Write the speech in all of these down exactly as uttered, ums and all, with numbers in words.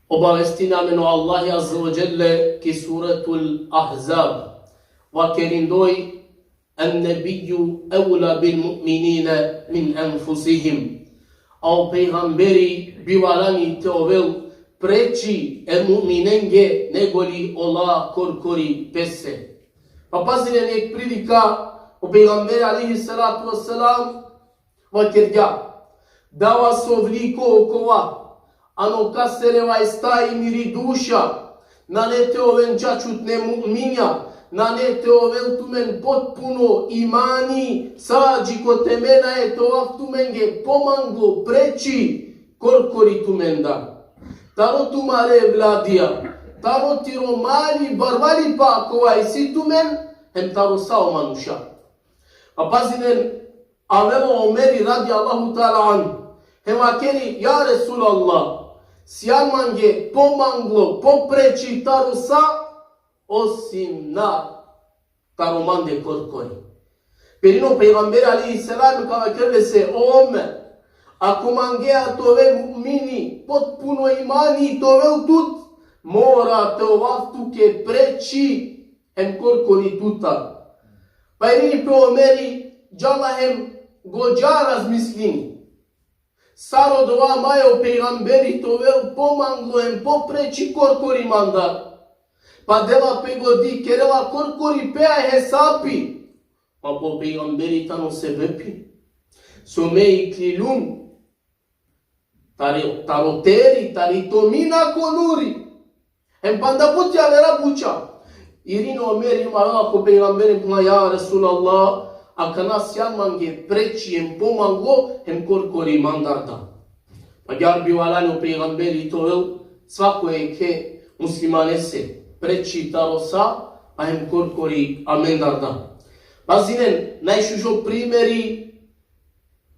Obavestini amen o Allahi Azze ve Dželle ki Suretul Ahzab, vakerindoj: "En-nebijju evla bil-mu'minine min enfusihim." A o pejgamberi bi valjani te ovel preči e mu'minenge negoli ola korkori pese. Pa pazinen jekh prilika, o pejgamberi alejhi salatu vesselam vakergja: "Da vas ovliko okova, ano kasere vajsta i miri duša, nane te oven čačutne mu'minja, nane te ovel tumen potpuno imani, sa dži kote me nane te ovav tumenge pomanglo preči korkori tumendar. Taro tumare evladija, taro tiro mali barvalipa kova isi tumen, hem taro sa o manuša." Pa pazinen, avela o Omeri radijallahu ta'ala anhu, hem vakeri: "Ja Resulallah, sian mange pomanglo popreči taro sa, osim na taro mande korkori." Peri o pejgamberi alejhi selam ka vakerel lese: "O Omer, ako mangea te ove mu'mini, potpuno imani te ovel tut, mora te ovav tuke preči hem korkori tutar." Pa irini pe o Omeri, džala hem gođa razmislini. Sar odova maj o pejgamberi te ovel pomanglo hem popreči korkori mandar. Pa dela pe godi, kerela korkori pe aj hesapi. Pa o pejgamberi tano sebepi so me iklilum tari, taro teri, tari tomina ko nuri. Hem panda but javera buča. Irini o Omeri hem avela ko pejgamberi, phenela: "Ja Resulallah, akana sian mange preči hem pomanglo hem korkori mandar da." Pa agjaar bi valjani o pejgamberi te ovel svako jekhe muslimanese preči taro sa, pa hem korkori amendar da. Pazinen, najšužo primeri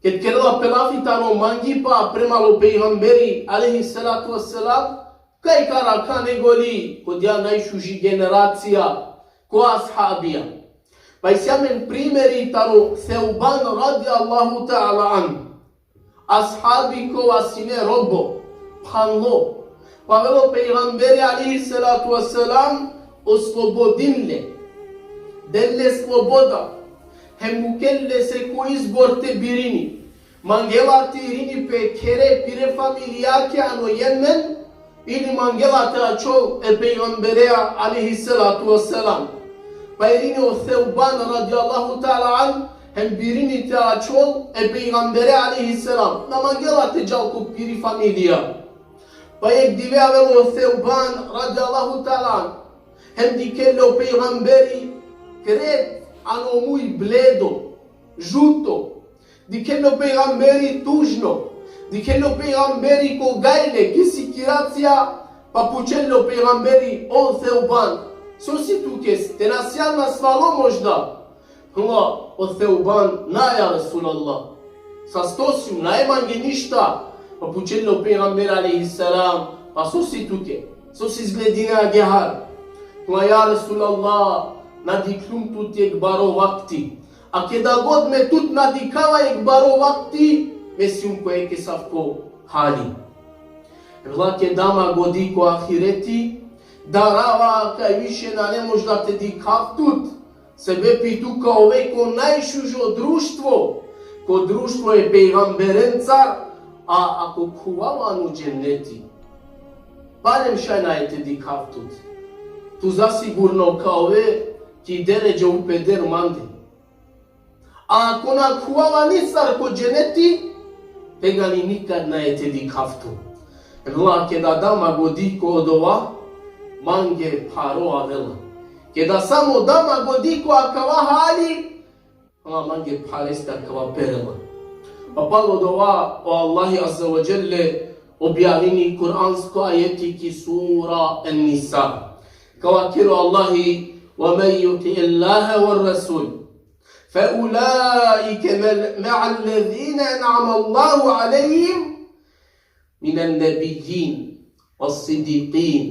ked kerela pe lafi taro mangipa prema o pejgamberi alejhi salatu vesselam, kaj ka arakha negoli ko dija najšuži generacija, ko ashabija. Pa isi amen primeri taro Sevban radijallahu ta'ala anhu. Ashabi kova sine robo, phanlo. Pa avela o pejgamberi alejhi salatu vesselam, oslobodini le. Dela le sloboda. Hem mukela lese ko izbor te birini. Mangela te irini pe khere pire familijake ano Jemen, ili mangela te ačhol e pejgamberea alejhi salatu vesselam. Pa irini o Sevban radijallahu ta'ala anhu, hem birini te ačhol e pejgamberea alejhi selam. Na mangela te džal ko piri familija. Pa jekh dive avela o Sevban radijallahu ta'ala anhu, hem dikhela o pejgamberi kret ano muj bledo, žuto. Dikhela o pejgamberi tužno. Dikhela o pejgamberi ko gajle, ki sikiracija, pa pučela o pejgamberi: "O Sevban, so si tuke, te na sian nasvalo možda?" Phenela o Sevban: "Na, ja Resulallah. Sasto sijum, nane mange ništa." Pa pučela o pejgamberi alejhi selam: "Pa so si tuke? So si izgledine agjaar?" Phenela: "Ja Resulallah, na dikhlum tut jekh baro vakti. A keda god me tut na dikhava jekh baro vakti, me sijum ko jekh esavko hali." Phenela: "Keda ma godi ko ahireti, darava kaj više nane možda te dikhav tut, sebepi tu ka ove ko najšužo društvo, ko društvo e pejgamberencar, a ako khuvava ano dženeti, palem šaj nane te dikhav tut. Tu zasigurno ka ove ki deredža upeder mande. A ako na khuvava nisar ko dženeti, tegani nikad nane te dikhav tu." Phenela: "Keda da ma godi ko odova, mange pharo avela. Keda samo da ma godi ko akava hali, ama mange phareste akava perela." Pa palo odova o Allahi Azze ve Dželle objavini kuransko ajeti ki sura En-Nisa. Ka vakeri o Allahi: "Ve men juti'illahe ve rasul, fe ulaike me'al lezine en'amallahu alejhim minen nebijjin, ve siddiqin,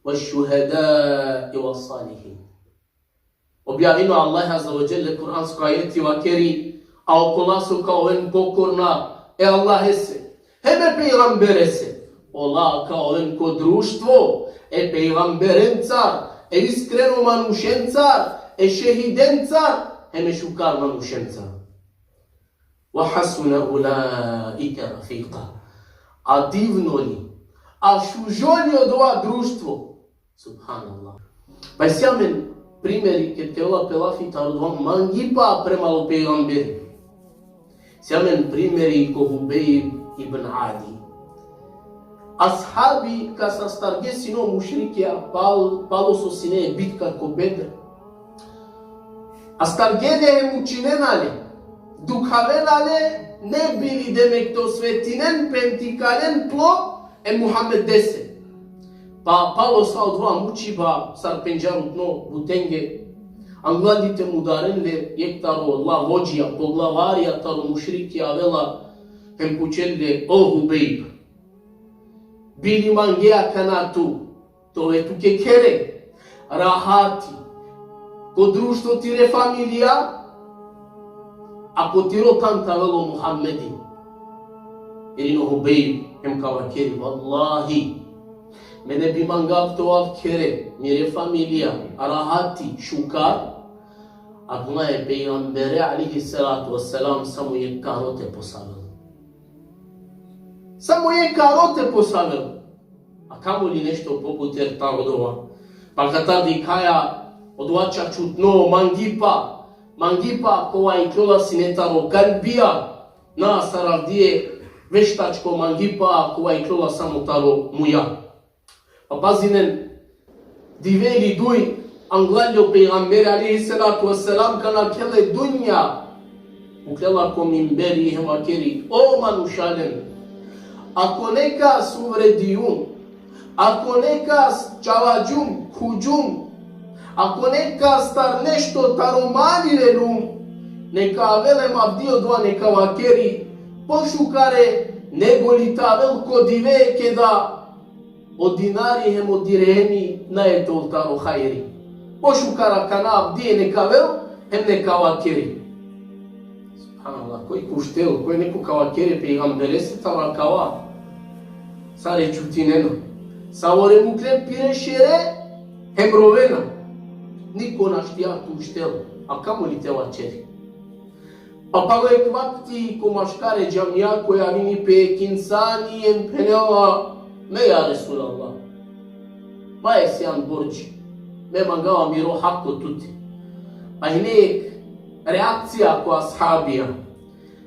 ve šuhedai, ve salihin." Objavini o Allah Azze ve Dželle kuransko ajeti, vakeri: "A okola so ka oven pokorna e Allahese hem e pejgamberese, Ola ka oven ko društvo e pejgamberencar, e iskreno manušencar, e šehidencar, hem e šukar manušencar. Wa hasuna ulaika rafiqa. A divno li, a šužo li odova društvo? Subhanallah. Pa isi amen primeri ked kerela pe lafi taro odova mangipa prema o pejgamberi. Isi amen primeri ko Hubejb ibn Adi. Ashabi kas astarge sine o mušrikija pal-, palo so sine bitka ko Bedr. Astarge le hem mučinena le. Dukhavena le, ne bi li demek te osvetinen pe hem te ikalen tlo e Muhammedese. Pa palo sa odova mučiba sar pendžarutno butenge, anglal li te mudaren le, jekh taro la vođija, poglavarija taro mušrikija avela, hem pučel le: O Hubejb, bi li mangea akana tu te ove tuke khere, rahati, ko društvo tire familija, a ko tiro than te avel o Muhammedi? Irini o Hubejb hem ka vakeri: Vallahi, me ne bi mangav te ovav khere, mire familija, rahati, šukar, a gla e pejgambere alejhi salatu ve selam samo jekh karo te posavel. Samo jekh karo te posavel. A kamoli nešto pobuter taro odova. Pa katar dikhaja odova čačutno mangipa, mangipa kova ikljola sine taro kalbija, na sar avdive veštačko mangipa kova ikljola samo taro muja. Pa pazinen, dive ili duj, anglal o pejgamberi alejhi salatu ve selam kana khele dunja, uklela ko mimberi hem vakeri: O manušalen, ako nekas uvredijum, ako nekas čavađum, khuđum, ako nekas tar nešto taro mali lelum, neka avel hem avdive odova neka vakeri pošukare, nego li te avel ko dive keda o dinari hem o dirhemi nae te ol taro hajri. Pošukar akana avdive neka avel hem neka vakeri. Subhanallah, koj ka uštel, koj neko ka vakeri e pejgamberese taro akava? Sare čutinena. Savore mukle pire šere hem rovena. Niko našti te uštel, a kamoli te vaćeri. Pa palo jekh vakti ko maškar e džamija ko javini pe jekh insani hem phenela: Me, ja Resulallah, ma isi amen bordži, me mangava miro hako tute. Pa hine jekh reakcija ko ashabija.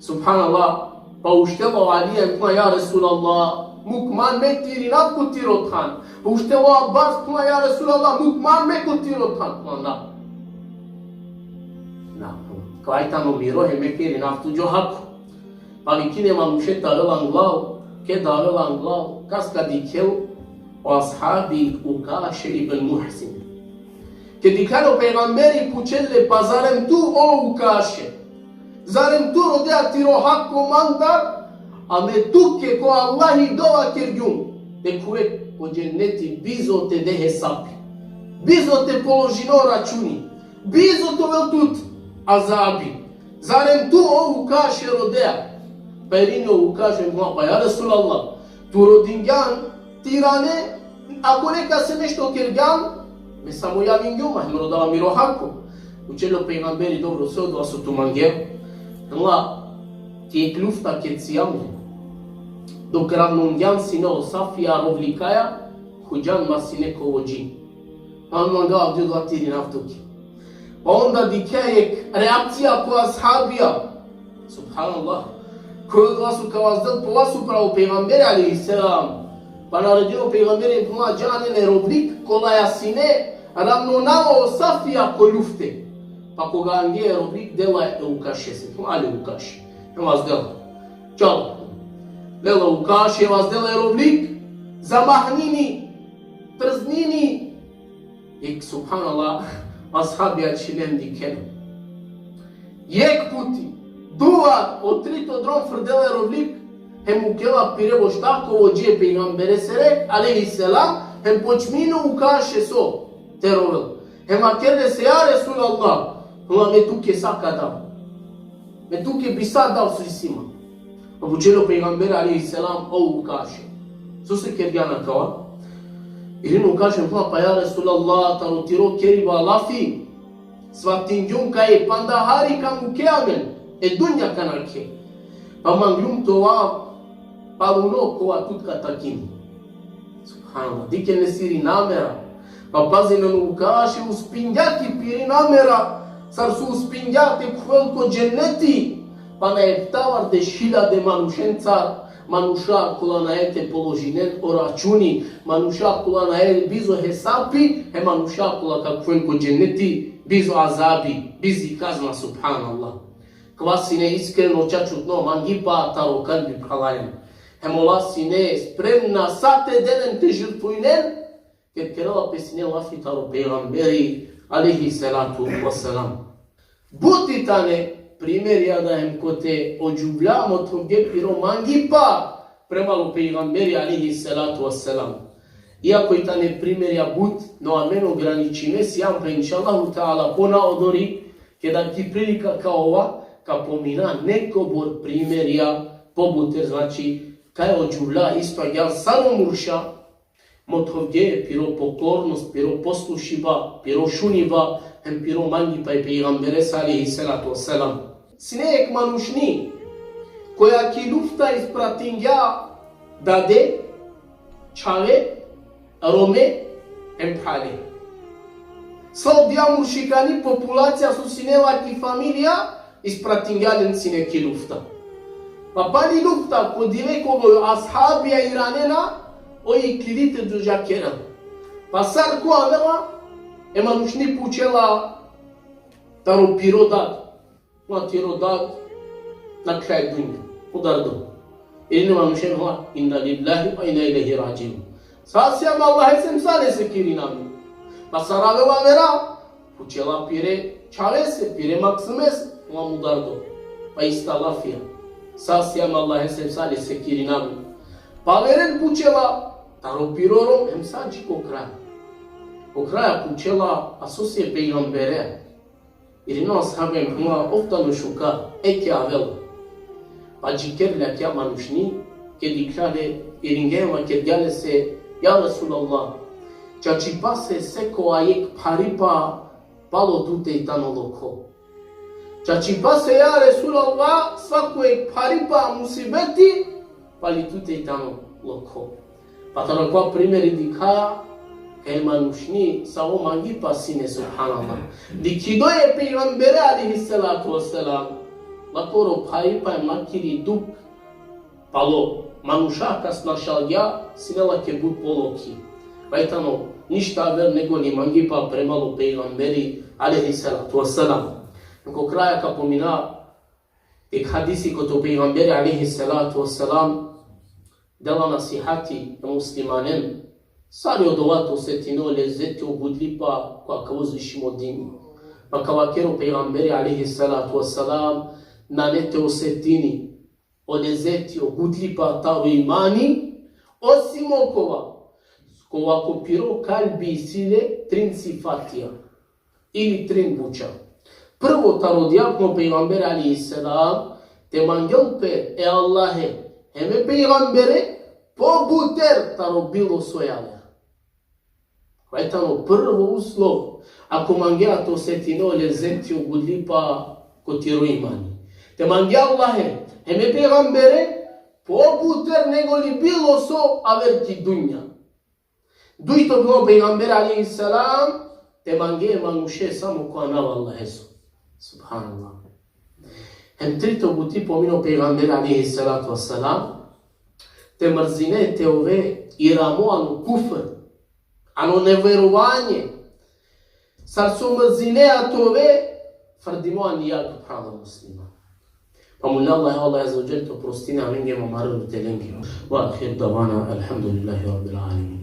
Subhanallah, pa uštela o Alija hem phenela: Ja Resulallah, muk man me te irinav ko tiro than. Pa uštela o Abbas, phenela: Ja Resulallah, muk man me ko tiro than. Phenela: Na. Na, kova tano miro hem me ka irinav tuđo hako. Pa vikini e manuše te avel anglal, keda avel anglal, kas ka dikhel? O ashabi Ukaše ibn Muhsin. Ked dikhlja le o pejgamberi, pučel le: Pa zarem tu, o Ukaše? Zarem tu rodea tiro hako mandar? A me tuke ko Allahi dova kergjum te khuve ko dženneti bizo te de hesapi, bizo te položine o računi, bizo te ovel tut azabi. Zarem tu, o Ukaše, rodea? Pa irini o Ukaše hem phenela: Pa ja Resulallah, tu rodingjan te irane, ako nekase nešto kergjan, me samo javingjum, a hem rodava miro hako. Pučel le o pejgamberi: Dobro, so odova so tu mangea? Phenela: Ki jekh lufta ked sijam le, dok ravnungjan sine o safija rovlikaja, khuđan ma sine ko vođi. Pa mangava avdive odova te irinav tuke. Pa onda dikhlja jekh reakcija ko ashabija. Subhanallah. Koj odova so ka vazdel po vas upro o pejgamberi alejhi selam. Pa naredini o pejgamberi, phenela: Džanen e rovlik kolaja sine ravnonava o safija ko lufte. Pa koga ange e rovlik, dela e Ukašese. Phenela: Ale Ukaše. Hem vazdela. Čal. Lela Ukaše, vazdela e rovlik, zamahnini, trznini. Jekh, subhanallah, ashabija čhilen dikhena. Jekh puti, duvar, o trito drom frdela e rovlik, hem uklela pire bošta ko vođi e pejgamberesere, alejhi selam, hem počmini o Ukaše so te rovel. Hem vakerel lese: Ja Resulallah, phenela, me tuke sa ka dav? Me tuke bi sa dav so isi man? Pa pučel le o pejgamberi alejhi selam: O Ukaše, Sose kergjan akava? Irini o kažen: Pa ja Resulallah, taro tiro keriba lafi, svatingjum kaj panda hari ka mukea amen, e dunja ka nakhe. Pa mangjum te ova paruno kova tut ka takini. Subhanallah, dikhen lesiri namera. Pa pazinen, o Kaši uspingja ki piri namera, sar so uspingja te khuvel ko dženneti, pana eftavardeš hiljade manušencar, manuša kola nae te položinen o računi, manuša kola nae bizo hesapi, hem manuša kola ka khuven ko dženneti bizo azabi, bizi kazna, subhanallah. Kova sine iskreno, čačutno mangipa taro kalbi, phralalen. Hem ola sine spremna sa te den hem te žrtvujnen, ked kerela pe sine lafi taro pejgamberi, alejhi salatu ve selam. Buti tane primerja da hem kote o džuvlja mothovge piro mangipa prema o pejgamberi, alejhi salatu ve selam. Iako i tane primerja but, no amen ograničime sijam, pa inšallahu teala ponaodori, keda ki prilika ka ova, ka pomina nekobor primerja pobuter, znači, kaj o džuvlja isto agjaar sar o murša mothovge piro pokornost, piro poslušiba, piro šuniba, hem piro mangipa e pejgamberese, alejhi salatu ve selam. Sine jekh manušni, koja ki lufta ispratingja dade, čhave, rome, hem phrale. Sa odija muršikani populacija so sine la ki familija, ispratingja len sine ki lufta. Pa pali lufta, ko dive koga o ashabija iranena, oj iklili te džudžakerel. Pa sar ko avela, e manušni pučela taro piro dad. Ma tiro dad nakhla e dunja, mudardo. Irini manušen, hova: Inna lillahi ve inna ilejhi radžiun. Sa sijam Allahese hem sa lese ka irini amen. Pa sar avela avera, pučela pire čhavese, pire maksimese, hova: Mudardo. Pa ista lafija: Sa sijam Allahese hem sa lese ka irini amen. Pa averen pučela taro piro rom hem sa dži ko kraj. Ko kraj pučela: A sose e pejgamberea? Irini o ashabi hem phenela: Ov tano šukar, eke avela. Pa džikeri le akija manušni, ked dikhla le, iringja hem vakergja lese: Ja Resulallah, čačipase sekova jekh pharipa palo tute i tano lokho. Čačipase, ja Resulallah, svako jekh pharipa musibeti pali tute i tano lokho. Pa taro akava primeri dikhaja kaj e manušni savo mangipa sine, subhanallah. Dikhido e pejgambere, alejhi salatu ve selam, lakoro pharipa hem lakiri dukh palo manuša kas našalgja, sine lake but polokhi. Pa i tano ništa aver nego li mangipa prema o pejgamberi, alejhi salatu ve selam. Ko kraj ka pomina jekh hadisi kote o pejgamberi, alejhi salatu ve selam, dela nasihati e muslimanen, sar i odova te osetine o lezeti, o gudlipa ko akava uzvišimo dini. Pa ka vakeri o pejgamberi, alejhi salatu ve selam: Nane te osetini o lezeti, o gudlipa taro imani, osim okova, kova ko piro kalbi isi le trin sifatija ili trin buča. Prvo, taro odija, o pejgamberi, alejhi selam, te mangel pe e Allahe hem e pejgambere pobuter taro bilo so javer. Kova i tano prvo uslov, ako mangea te osetine o lezeti, o gudlipa ko tiro imani, te mange e Allahe hem e pejgambere pobuter nego li bilo so aver ki dunja. Dujto, o pejgamberi, alejhi selam, te mange e manuše samo ko anav Allaheso. Subhanallah. Hem trito buti, pomino o pejgamberi, alejhi salatu ve selam, te mrzine te ove iramo ano kufr, ano neverovanje. Sar so mrzinea te ove frdimo ani jag, phrala muslimanja. Pa molina Allah, Allah azze ve dželle te oprostini amenge hem amare roditelenge. Ve ahir davana elhamdulillahi rabbil alemin.